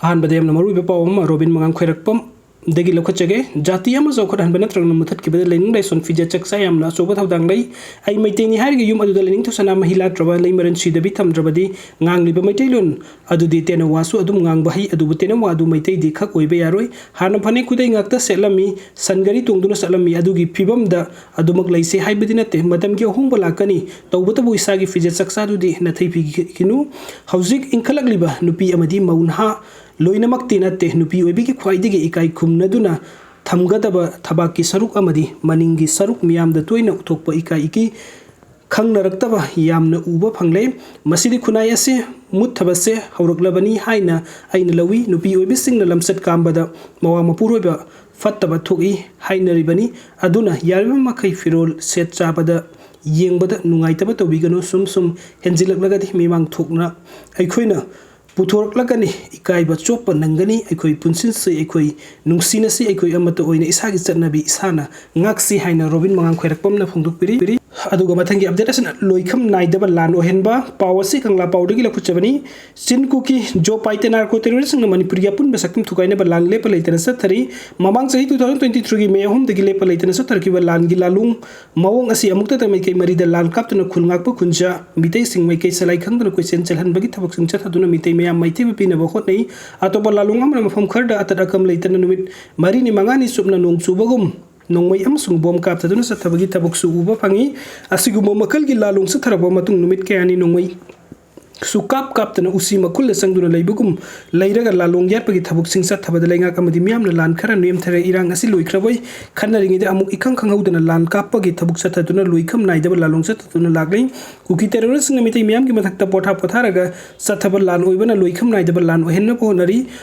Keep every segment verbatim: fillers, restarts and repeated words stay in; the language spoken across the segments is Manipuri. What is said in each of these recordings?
ꯑꯍꯥꯟꯕꯗ ꯌꯥꯝꯅ ꯃꯔꯨꯑꯣꯏꯕ ꯄꯥꯎ ꯑꯃ ꯔꯣꯕꯤꯟ ꯃꯉꯥꯡ ꯈ꯭ꯋꯥꯏꯔꯥꯛꯄꯝꯗꯒꯤ ꯂꯧꯈꯠꯆꯒꯦ꯫ ꯖꯥꯇꯤ ꯑꯃ ꯆꯥꯎꯈꯠꯍꯟꯕ ꯅꯠꯇ꯭ꯔꯒꯅ ꯃꯨꯊꯠꯈꯤꯕꯗ ꯂꯥꯏꯅꯤꯡ ꯂꯥꯏꯁꯣꯟ, ꯐꯤꯖꯦꯠ ꯆꯥꯛꯆꯥ ꯌꯥꯝꯅ ꯑꯆꯧꯕ ꯊꯧꯗꯥꯡ ꯂꯩ꯫ "ꯑꯩ ꯃꯩꯇꯩꯅꯤ" ꯍꯥꯏꯔꯒ ꯌꯨꯝ ꯑꯗꯨꯗ ꯂꯥꯏꯅꯤꯡꯊꯧ ꯁꯅꯥꯃꯍꯤ ꯂꯥꯠꯇ꯭ꯔꯕ, ꯂꯩꯃꯔꯦꯟ ꯁꯤꯗꯕꯤ ꯊꯝꯗ꯭ꯔꯕꯗꯤ ꯉꯥꯡꯂꯤꯕ ꯃꯩꯇꯩꯂꯣꯟ ꯑꯗꯨꯗꯤ ꯇꯦꯅꯋꯥꯁꯨ ꯑꯗꯨꯝ ꯉꯥꯡꯕ ꯍꯩ, ꯑꯗꯨꯕꯨ ꯇꯦꯅꯋꯥ ꯑꯗꯨ ꯃꯩꯇꯩꯗꯤ ꯈꯛ ꯑꯣꯏꯕ ꯌꯥꯔꯣꯏ꯫ ꯍꯥꯟꯅ ꯐꯅꯦꯛ ꯈꯨꯗꯩ ꯉꯥꯛꯇ ꯁꯦꯠꯂꯝꯃꯤ, ꯁꯟ ꯒꯥꯔꯤ ꯇꯣꯡꯗꯨꯅ ꯆꯠꯂꯝꯃꯤ꯫ ꯑꯗꯨꯒꯤ ꯐꯤꯕꯝꯗ ꯑꯗꯨꯃꯛ ꯂꯩꯁꯦ ꯍꯥꯏꯕꯗꯤ ꯅꯠꯇꯦ꯫ ꯃꯇꯝꯒꯤ ꯑꯍꯣꯡꯕ ꯂꯥꯛꯀꯅꯤ, ꯇꯧꯕꯇꯕꯨ ꯏꯁꯥꯒꯤ ꯐꯤꯖꯦꯠ ꯆꯥꯛꯆꯥꯗꯨꯗꯤ ꯅꯥꯊꯩꯕꯤꯒꯅꯨ꯫ ꯍꯧꯖꯤꯛ ꯏꯟꯈꯠꯂꯛꯂꯤꯕ ꯅꯨꯄꯤ ꯑꯃꯗꯤ ꯃꯧ ꯅꯍꯥ ꯂꯣꯏꯅꯃꯛꯇꯤ ꯅꯠꯇꯦ꯫ ꯅꯨꯄꯤ ꯑꯣꯏꯕꯤꯒꯤ ꯈ꯭ꯋꯥꯏꯗꯒꯤ ꯏꯀꯥꯏ ꯈꯨꯝꯅꯗꯨꯅ ꯊꯝꯒꯗꯕ ꯊꯕꯥꯛꯀꯤ ꯁꯔꯨꯛ ꯑꯃꯗꯤ ꯃꯅꯤꯡꯒꯤ ꯁꯔꯨꯛ ꯃꯤꯌꯥꯝꯗ ꯇꯣꯏꯅ ꯎꯠꯊꯣꯛꯄ ꯏꯀꯥꯏ ꯏꯀꯤ ꯈꯪꯅꯔꯛꯇꯕ ꯌꯥꯝꯅ ꯎꯕ ꯐꯪꯂꯦ꯫ ꯃꯁꯤꯗꯤ ꯈꯨꯟꯅꯥꯏ ꯑꯁꯤ ꯃꯨꯠꯊꯕꯁꯦ ꯍꯧꯔꯛꯂꯕꯅꯤ ꯍꯥꯏꯅ ꯑꯩꯅ ꯂꯧꯏ꯫ ꯅꯨꯄꯤ ꯑꯣꯏꯕꯤꯁꯤꯡꯅ ꯂꯝꯆꯠ ꯀꯥꯝꯕꯗ ꯃꯋꯥ ꯃꯄꯨꯔꯣꯏꯕ ꯐꯠꯇꯕ ꯊꯣꯛꯏ ꯍꯥꯏꯅꯔꯤꯕꯅꯤ꯫ ꯑꯗꯨꯅ ꯌꯥꯔꯤꯕ ꯃꯈꯩ ꯐꯤꯔꯣꯜ ꯁꯦꯠ ꯆꯥꯕꯗ ꯌꯦꯡꯕꯗ ꯅꯨꯡꯉꯥꯏꯇꯕ ꯇꯧꯕꯤꯒꯅꯨ꯫ ꯁꯨꯝ ꯁꯨꯝ ꯍꯦꯟꯖꯤꯜꯂꯛꯂꯒꯗꯤ ꯃꯤꯃꯥꯡ ꯊꯣꯛꯅ ꯑꯩꯈꯣꯏꯅ ꯄꯨꯊꯣꯔꯛꯂꯒꯅꯤ꯫ ꯏꯀꯥꯏꯕ ꯆꯣꯞꯄ ꯅꯪꯒꯅꯤ꯫ ꯑꯩꯈꯣꯏ ꯄꯨꯟꯁꯤꯟꯁꯤ, ꯑꯩꯈꯣꯏ ꯅꯨꯡꯁꯤꯅꯁꯤ, ꯑꯩꯈꯣꯏ ꯑꯃꯠꯇ ꯑꯣꯏꯅ ꯏꯁꯥꯒꯤ ꯆꯠꯅꯕꯤ ꯏꯁꯥꯅ ꯉꯥꯛꯁꯤ ꯍꯥꯏꯅ ꯔꯣꯕꯤꯟ ꯃꯉꯥꯡ ꯈ꯭ꯋꯥꯏꯔꯥꯛꯄꯝꯅ ꯐꯣꯡꯗꯣꯛꯄꯤꯔꯤ꯫ ꯑꯗꯨꯒ ꯃꯊꯪꯒꯤ ꯑꯞꯗꯦꯠ ꯑꯁꯤꯅ ꯂꯣꯏꯈꯝ ꯅꯥꯏꯗꯕ ꯂꯥꯟ ꯑꯣꯏꯍꯟꯕ꯫ ꯄꯥꯎ ꯑꯁꯤ ꯀꯪꯂꯥ ꯄꯥꯎꯗꯒꯤ ꯂꯧꯈꯠꯆꯕꯅꯤ꯫ ꯆꯤꯟ ꯀꯨꯀꯤ ꯖꯣ ꯄꯥꯏꯇꯦ ꯅꯥꯔꯀꯣ ꯇꯦꯔꯣꯔꯤꯁꯁꯤꯡꯅ ꯃꯅꯤꯄꯨꯔꯒꯤ ꯑꯄꯨꯟꯕ ꯁꯛꯇꯝ ꯊꯨꯒꯥꯏꯅꯕ ꯂꯥꯟ ꯂꯦꯞꯄ ꯂꯩꯇꯅ ꯆꯠꯊꯔꯤ꯫ ꯃꯃꯥꯡ ꯆꯍꯤ two thousand twenty threeꯒꯤ May ꯑꯍꯨꯝꯗꯒꯤ ꯂꯦꯞꯄ ꯂꯩꯇꯅ ꯆꯠꯊꯔꯛꯈꯤꯕ ꯂꯥꯟꯒꯤ ꯂꯥꯂꯣꯡ ꯃꯑꯣꯡ ꯑꯁꯤ ꯑꯃꯨꯛꯇꯗ ꯃꯥꯏꯀꯩ ꯃꯔꯤꯗ ꯂꯥꯟ ꯀꯥꯞꯇꯨꯅ ꯈꯨꯜ ꯉꯥꯛꯄ ꯈꯨꯟꯖꯥ ꯃꯤꯇꯩꯁꯤꯡ ꯃꯥꯏꯀꯩ ꯆꯂꯥꯏ ꯈꯪꯗꯅ ꯀꯣꯏꯆꯦꯟ ꯆꯦꯜꯍꯟꯕꯒꯤ ꯊꯕꯛꯁꯤꯡ ꯆꯠꯊꯗꯨꯅ ꯃꯤꯇꯩ ꯃꯌꯥꯝ ꯃꯥꯏꯊꯤꯕ ꯄꯤꯅꯕ ꯍꯣꯠꯅꯩ꯫ ꯑꯇꯣꯞꯄ ꯂꯥꯂꯣꯡ ꯑꯃꯅ ꯃꯐꯝ ꯈꯔꯗ ꯑꯇꯠ ꯑꯀꯝ ꯂꯩꯇꯅ ꯅꯨꯃꯤꯠ ꯃꯔꯤꯅꯤ ꯃꯉꯥꯅꯤ ꯆꯨꯞꯅ ꯅꯣꯡ ꯆꯨꯕꯒꯨꯝ ꯅꯣꯡꯃꯩ ꯑꯃꯁꯨꯡ ꯕꯣꯝ ꯀꯥꯞꯊꯗꯨꯅ ꯆꯠꯊꯕꯒꯤ ꯊꯕꯛꯁꯨ ꯎꯕ ꯐꯪꯉꯤ꯫ ꯑꯁꯤꯒꯨꯝꯕ ꯃꯈꯜꯒꯤ ꯂꯥꯂꯣꯡ ꯆꯠꯊꯔꯛꯄ ꯃꯇꯨꯡ ꯅꯨꯃꯤꯠ ꯀꯌꯥꯅꯤ ꯅꯣꯡꯃꯩ ꯁꯨ ꯀꯥꯞ ꯀꯥꯞꯇꯅ ꯎꯆꯤ ꯃꯈꯨꯜꯗ ꯆꯪꯗꯨꯅ ꯂꯩꯕꯒꯨꯝ ꯂꯩꯔꯒ ꯂꯥꯂꯣꯡ ꯌꯥꯠꯄꯒꯤ ꯊꯕꯛꯁꯤꯡ ꯆꯠꯊꯕꯗ ꯂꯩꯉꯥꯛ ꯑꯃꯗꯤ ꯃꯤꯌꯥꯝꯅ ꯂꯥꯟ ꯈꯔ ꯅꯦꯝꯊꯔꯦ꯫ ꯏꯔꯥꯡ ꯑꯁꯤ ꯂꯣꯏꯈ꯭ꯔꯕꯣꯏ ꯈꯟꯅꯔꯤꯉꯩꯗ ꯑꯃꯨꯛ ꯏꯈꯪ ꯈꯪꯍꯧꯗꯅ ꯂꯥꯟ ꯀꯥꯞꯄꯒꯤ ꯊꯕꯛ ꯆꯠꯊꯗꯨꯅ ꯂꯣꯏꯈꯝ ꯅꯥꯏꯗꯕ ꯂꯥꯂꯣꯡ ꯆꯠꯊꯗꯨꯅ ꯂꯥꯛꯂꯤ꯫ ꯀꯨꯀꯤ ꯇꯦꯔꯣꯔꯤꯁꯁꯤꯡꯅ ꯃꯤꯇꯩ ꯃꯤꯌꯥꯝꯒꯤ ꯃꯊꯛꯇ ꯄꯣꯊꯥ ꯄꯣꯊꯥꯔꯒ ꯆꯠꯊꯕ ꯂꯥꯟ ꯑꯣꯏꯕꯅ ꯂꯣꯏꯈꯝ ꯅꯥꯏꯗꯕ ꯂꯥꯟ ꯑꯣꯏꯍꯟꯅꯕ ꯍꯣꯠꯅꯔꯤ꯫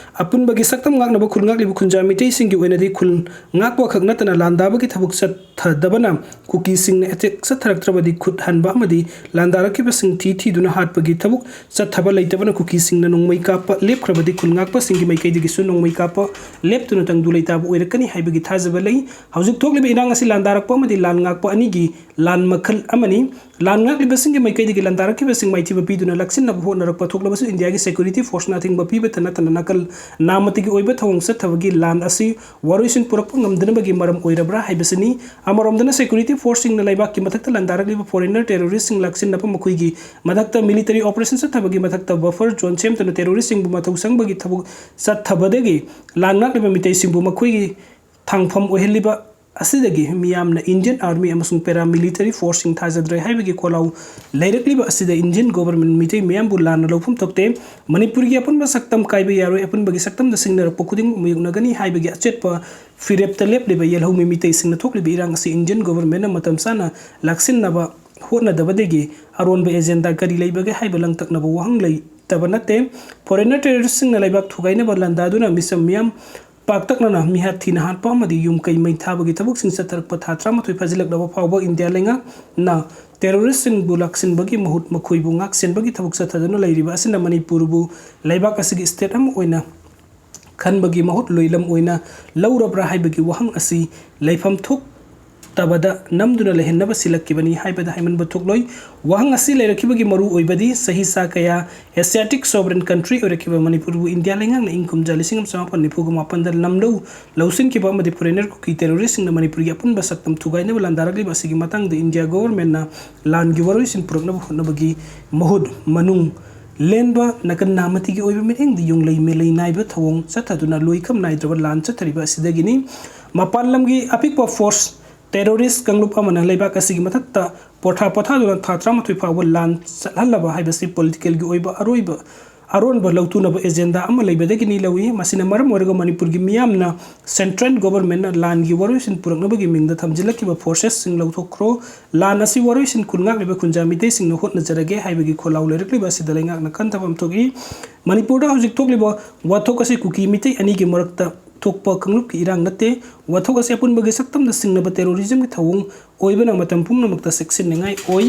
ꯑꯄꯨꯟꯕꯒꯤ ꯁꯛꯇꯝ ꯉꯥꯛꯅꯕ ꯈꯨꯜ ꯉꯥꯛꯂꯤꯕ ꯈꯨꯟꯖꯥ ꯃꯤꯇꯩꯁꯤꯡꯒꯤ ꯑꯣꯏꯅꯗꯤ ꯈꯨꯜ ꯉꯥꯛꯄ ꯈꯛ ꯅꯠꯇꯅ ꯂꯥꯟꯗꯥꯕꯒꯤ ꯊꯕꯛ ꯆꯠꯊꯗꯕꯅ ꯀꯨꯀꯤꯁꯤꯡꯅ ꯑꯦꯇꯦꯛ ꯆꯠꯊꯔꯛꯇ꯭ꯔꯕꯗꯤ ꯈꯨꯠ ꯍꯟꯕ ꯑꯃꯗꯤ ꯂꯥꯟꯗꯥꯔꯛꯈꯤꯕꯁꯤꯡ ꯊꯤ ꯊꯤꯗꯨꯅ ꯍꯥꯠꯄꯒꯤ ꯊꯕꯛ ꯆꯠꯊꯕ ꯂꯩꯇꯕꯅ ꯀꯨꯀꯤꯁꯤꯡꯅ ꯅꯣꯡꯃꯩ ꯀꯥꯞꯄ ꯂꯦꯞꯈ꯭ꯔꯕꯗꯤ ꯈꯨꯜ ꯉꯥꯛꯄꯁꯤꯡꯒꯤ ꯃꯥꯏꯀꯩꯗꯒꯤꯁꯨ ꯅꯣꯡꯃꯩ ꯀꯥꯞꯄ ꯂꯦꯞꯇꯨꯅ ꯇꯪꯗꯨ ꯂꯩꯇꯥꯕ ꯑꯣꯏꯔꯛꯀꯅꯤ ꯍꯥꯏꯕꯒꯤ ꯊꯥꯖꯕ ꯂꯩ꯫ ꯍꯧꯖꯤꯛ ꯊꯣꯛꯂꯤꯕ ꯏꯔꯥꯡ ꯑꯁꯤ ꯂꯥꯟꯗꯥꯔꯛꯄ ꯑꯃꯗꯤ ꯂꯥꯟ ꯉꯥꯛꯄ ꯑꯅꯤꯒꯤ ꯂꯥꯟ ꯃꯈꯜ ꯑꯃꯅꯤ꯫ ꯂꯥꯟ ꯉꯥꯛꯂꯤꯕꯁꯤꯡꯒꯤ ꯃꯥꯏꯀꯩꯗꯒꯤ ꯂꯥꯟꯗꯥꯔꯛꯈꯤꯕꯁꯤꯡ ꯃꯥꯏꯊꯤꯕ ꯄꯤꯗꯨꯅ ꯂꯥꯛꯁꯤꯟꯅꯕ ꯍꯣꯠꯅꯔꯛꯄ ꯊꯣꯛꯂꯕꯁꯨ, ꯏꯟꯗꯤꯌꯥꯒꯤ ꯁꯦꯀ꯭ꯌꯨꯔꯤꯇꯤ ꯐꯣꯔꯁꯅ ꯑꯊꯤꯡꯕ ꯄꯤꯕꯇ ꯅꯠꯇꯅ ꯅꯥꯀꯜ ꯅꯥꯃꯇꯒꯤ ꯑꯣꯏꯕ ꯊꯧꯑꯣꯡ ꯆꯠꯊꯕꯒꯤ ꯂꯥꯟ ꯑꯁꯤ ꯋꯥꯔꯣꯏꯁꯤꯟ ꯄꯨꯔꯛꯄ ꯉꯝꯗꯅꯕꯒꯤ ꯃꯔꯝ ꯑꯣꯏꯔꯕ꯭ꯔꯥ ꯍꯥꯏꯕꯁꯤꯅꯤ꯫ ꯑꯃꯔꯣꯝꯗꯅ ꯁꯦꯀ꯭ꯌꯨꯔꯤꯇꯤ ꯐꯣꯔꯁꯁꯤꯡꯅ ꯂꯩꯕꯥꯛꯀꯤ ꯃꯊꯛꯇ ꯂꯥꯟꯗꯥꯔꯛꯂꯤꯕ ꯐꯣꯔꯦꯟꯅꯔ ꯇꯦꯔꯣꯔꯤꯁꯁꯤꯡ ꯂꯥꯛꯁꯤꯟꯅꯕ, ꯃꯈꯣꯏꯒꯤ ꯃꯊꯛꯇ ꯃꯤꯂꯤꯇꯔꯤ ꯑꯣꯄꯔꯦꯁꯟ ꯆꯠꯊꯕꯒꯤ ꯃꯊꯛꯇ ꯕꯐꯔ ꯖꯣꯟ ꯁꯦꯝꯗꯨꯅ ꯇꯦꯔꯣꯔꯤꯁꯁꯤꯡꯕꯨ ꯃꯊꯧ ꯆꯪꯕꯒꯤ ꯊꯕꯛ ꯆꯠꯊꯕꯗꯒꯤ ꯂꯥꯟ ꯉꯥꯛꯂꯤꯕ ꯃꯤꯇꯩꯁꯤꯡꯕꯨ ꯃꯈꯣꯏꯒꯤ ꯊꯥꯡꯐꯝ ꯑꯣꯏꯍꯜꯂꯤꯕ ꯑꯁꯤꯗꯒꯤ ꯃꯤꯌꯥꯝꯅ ꯏꯟꯗꯤꯌꯟ ꯑꯥꯔꯃꯤ ꯑꯃꯁꯨꯡ ꯄꯦꯔꯥꯃꯤꯂꯤꯇꯔꯤ ꯐꯣꯔꯁꯁꯤꯡ ꯊꯥꯖꯗ꯭ꯔꯦ ꯍꯥꯏꯕꯒꯤ ꯈꯣꯜꯂꯥꯎ ꯂꯩꯔꯛꯂꯤꯕ ꯑꯁꯤꯗ ꯏꯟꯗꯤꯌꯟ ꯒꯣꯚꯔꯟꯃꯦꯟ ꯃꯤꯇꯩ ꯃꯤꯌꯥꯝꯕꯨ ꯂꯥꯟꯅ ꯂꯧꯐꯝ ꯊꯣꯛꯇꯦ꯫ ꯃꯅꯤꯄꯨꯔꯒꯤ ꯑꯄꯨꯟꯕ ꯁꯛꯇꯝ ꯀꯥꯏꯕ ꯌꯥꯔꯣꯏ, ꯑꯄꯨꯟꯕꯒꯤ ꯁꯛꯇꯝꯗ ꯁꯤꯡꯅꯔꯛꯄ ꯈꯨꯗꯤꯡꯃꯛ ꯃꯥꯌꯣꯛꯅꯒꯅꯤ ꯍꯥꯏꯕꯒꯤ ꯑꯆꯦꯠꯄ ꯐꯤꯔꯦꯞꯇ ꯂꯦꯞꯂꯤꯕ ꯌꯦꯜꯍꯧꯃꯤ ꯃꯤꯇꯩꯁꯤꯡꯅ ꯊꯣꯛꯂꯤꯕ ꯏꯔꯥꯡ ꯑꯁꯤ ꯏꯟꯗꯤꯌꯟ ꯒꯣꯚꯔꯟꯃꯦꯟꯅ ꯃꯇꯝ ꯆꯥꯅ ꯂꯥꯛꯁꯤꯟꯅꯕ ꯍꯣꯠꯅꯗꯕꯗꯒꯤ ꯑꯔꯣꯟꯕ ꯑꯦꯖꯦꯟꯗꯥ ꯀꯔꯤ ꯂꯩꯕꯒꯦ ꯍꯥꯏꯕ ꯂꯥꯡꯇꯛꯅꯕ ꯋꯥꯍꯪ ꯂꯩꯇꯕ ꯅꯠꯇꯦ꯫ ꯐꯣꯔꯦꯟꯅꯔ ꯇꯦꯔꯣꯔꯤꯁꯁꯤꯡꯅ ꯂꯩꯕꯥꯛ ꯊꯨꯒꯥꯏꯅꯕ ꯂꯥꯟꯗꯥꯗꯨꯅ ꯃꯤꯆꯝ ꯃꯤꯌꯥꯝ ꯄꯥꯛꯇꯛꯅꯅ ꯃꯤꯍꯥꯠ ꯊꯤꯅ ꯍꯥꯠꯄ ꯑꯃꯗꯤ ꯌꯨꯝ ꯀꯩ ꯃꯩ ꯊꯥꯕꯒꯤ ꯊꯕꯛꯁꯤꯡ ꯆꯠꯊꯔꯛꯄ ꯊꯥ ꯇꯔꯥꯃꯥꯊꯣꯏ ꯐꯥꯖꯤꯜꯂꯛꯂꯕ ꯐꯥꯎꯕ ꯏꯟꯗꯤꯌꯥ ꯂꯩꯉꯥꯛꯅ ꯇꯦꯔꯣꯔꯤꯁꯁꯤꯡꯕꯨ ꯂꯥꯛꯁꯤꯟꯕꯒꯤ ꯃꯍꯨꯠ ꯃꯈꯣꯏꯕꯨ ꯉꯥꯛ ꯁꯦꯟꯕꯒꯤ ꯊꯕꯛ ꯆꯠꯊꯗꯨꯅ ꯂꯩꯔꯤꯕ ꯑꯁꯤꯅ ꯃꯅꯤꯄꯨꯔꯕꯨ ꯂꯩꯕꯥꯛ ꯑꯁꯤꯒꯤ ꯁ꯭ꯇꯦꯠ ꯑꯃ ꯑꯣꯏꯅ ꯈꯟꯕꯒꯤ ꯃꯍꯨꯠ ꯂꯣꯏꯂꯝ ꯑꯣꯏꯅ ꯂꯧꯔꯕ꯭ꯔꯥ ꯍꯥꯏꯕꯒꯤ ꯋꯥꯍꯪ ꯑꯁꯤ ꯂꯩꯐꯝ ꯊꯣꯛꯇꯕꯗ ꯅꯝꯗꯨꯅ ꯂꯩꯍꯟꯅꯕ ꯁꯤꯜꯂꯛꯈꯤꯕꯅꯤ ꯍꯥꯏꯕꯗ ꯍꯥꯏꯃꯟꯕ ꯊꯣꯛꯂꯣꯏ꯫ ꯋꯥꯍꯪ ꯑꯁꯤ ꯂꯩꯔꯛꯈꯤꯕꯒꯤ ꯃꯔꯨ ꯑꯣꯏꯕꯗꯤ ꯆꯍꯤ ꯆꯥ ꯀꯌꯥ ꯑꯦꯁꯤꯌꯥꯇꯤꯛ ꯁꯣꯚꯔꯦꯟ ꯀꯟꯇ꯭ꯔꯤ ꯑꯣꯏꯔꯛꯈꯤꯕ ꯃꯅꯤꯄꯨꯔꯕꯨ ꯏꯟꯗꯤꯌꯥ ꯂꯩꯉꯥꯛꯅ ꯏꯪ ꯀꯨꯝꯖꯥ ꯂꯤꯁꯤꯡ ꯑꯃ ꯆꯃꯥꯄꯟ ꯅꯤꯐꯨꯒ ꯃꯥꯄꯟꯗ ꯂꯝꯂꯧ ꯂꯧꯁꯤꯟꯈꯤꯕ ꯑꯃꯗꯤ ꯐꯣꯔꯦꯟꯅꯔ ꯀꯨꯀꯤ ꯇꯦꯔꯣꯔꯤꯁꯁꯤꯡꯅ ꯃꯅꯤꯄꯨꯔꯒꯤ ꯑꯄꯨꯟꯕ ꯁꯛꯇꯝ ꯊꯨꯒꯥꯏꯅꯕ ꯂꯥꯟꯗꯥꯔꯛꯂꯤꯕ ꯑꯁꯤꯒꯤ ꯃꯇꯥꯡꯗ ꯏꯟꯗꯤꯌꯥ ꯒꯣꯚꯔꯟꯃꯦꯟꯠꯅ ꯂꯥꯟꯒꯤ ꯋꯥꯔꯣꯏꯁꯤꯟ ꯄꯨꯔꯛꯅꯕ ꯍꯣꯠꯅꯕꯒꯤ ꯃꯍꯨꯠ ꯃꯅꯨꯡ ꯂꯦꯟꯕ ꯅꯥꯀꯟ ꯅꯥꯃꯇꯤꯒꯤ ꯑꯣꯏꯕ ꯃꯤꯠꯌꯦꯡꯗ ꯌꯨꯝꯂꯩ ꯃꯦꯂꯩ ꯅꯥꯏꯕ ꯊꯧꯑꯣꯡ ꯆꯠꯊꯗꯨꯅ ꯂꯣꯏꯈꯝ ꯅꯥꯏꯗ꯭ꯔꯕ ꯂꯥꯟ ꯆꯠꯊꯔꯤꯕ ꯑꯁꯤꯗꯒꯤꯅꯤ꯫ ꯃꯄꯥꯟ ꯂꯝꯒꯤ ꯑꯄꯤꯛꯄ ꯐꯣꯔꯁ ꯇꯦꯔꯣꯔꯤꯁ ꯀꯥꯡꯂꯨꯞ ꯑꯃꯅ ꯂꯩꯕꯥꯛ ꯑꯁꯤꯒꯤ ꯃꯊꯛꯇ ꯄꯣꯊꯥ ꯄꯣꯊꯥꯗꯨꯅ ꯊꯥ ꯇꯔꯥꯃꯥꯊꯣꯏ ꯐꯥꯎꯕ ꯂꯥꯟ ꯆꯠꯍꯜꯂꯕ ꯍꯥꯏꯕꯁꯤ ꯄꯣꯂꯤꯇꯤꯀꯦꯜꯒꯤ ꯑꯣꯏꯕ ꯑꯔꯣꯏꯕ ꯑꯔꯣꯟꯕ ꯂꯧꯇꯨꯅꯕ ꯑꯦꯖꯦꯟꯗꯥ ꯑꯃ ꯂꯩꯕꯗꯒꯤꯅꯤ ꯂꯧꯏ꯫ ꯃꯁꯤꯅ ꯃꯔꯝ ꯑꯣꯏꯔꯒ ꯃꯅꯤꯄꯨꯔꯒꯤ ꯃꯤꯌꯥꯝꯅ ꯁꯦꯟꯇ꯭ꯔꯦꯜ ꯒꯣꯚꯔꯟꯃꯦꯟꯠꯅ ꯂꯥꯟꯒꯤ ꯋꯥꯔꯣꯏꯁꯤꯟ ꯄꯨꯔꯛꯅꯕꯒꯤ ꯃꯤꯡꯗ ꯊꯝꯖꯤꯜꯂꯛꯈꯤꯕ ꯐꯣꯔꯁꯦꯁꯁꯤꯡ ꯂꯧꯊꯣꯛꯈ꯭ꯔꯣ, ꯂꯥꯟ ꯑꯁꯤ ꯋꯥꯔꯣꯏꯁꯤꯟ ꯀꯨꯟ ꯉꯥꯛꯂꯤꯕ ꯈꯨꯟꯖꯥ ꯃꯤꯇꯩꯁꯤꯡꯅ ꯍꯣꯠꯅꯖꯔꯒꯦ ꯍꯥꯏꯕꯒꯤ ꯈꯣꯜꯂꯥꯎ ꯂꯩꯔꯛꯂꯤꯕ ꯑꯁꯤꯗ ꯂꯩꯉꯥꯛꯅ ꯈꯟꯊꯕ ꯑꯃ ꯊꯣꯛꯏ꯫ ꯃꯅꯤꯄꯨꯔꯗ ꯍꯧꯖꯤꯛ ꯊꯣꯛꯂꯤꯕ ꯋꯥꯊꯣꯛ ꯑꯁꯤ ꯀꯨꯀꯤ ꯃꯤꯇꯩ ꯑꯅꯤꯒꯤ ꯃꯔꯛꯇ ꯊꯣꯛꯄ ꯀꯥꯡꯂꯨꯞꯀꯤ ꯏꯔꯥꯡ ꯅꯠꯇꯦ꯫ ꯋꯥꯊꯣꯛ ꯑꯁꯤ ꯑꯄꯨꯟꯕꯒꯤ ꯁꯛꯇꯝꯗ ꯁꯤꯡꯅꯕ ꯇꯦꯔꯣꯔꯤꯖꯝꯒꯤ ꯊꯧꯑꯣꯡ ꯑꯣꯏꯕꯅ ꯃꯇꯝ ꯄꯨꯝꯅꯃꯛꯇ ꯆꯦꯛꯁꯤꯟꯅꯤꯡꯉꯥꯏ ꯑꯣꯏ꯫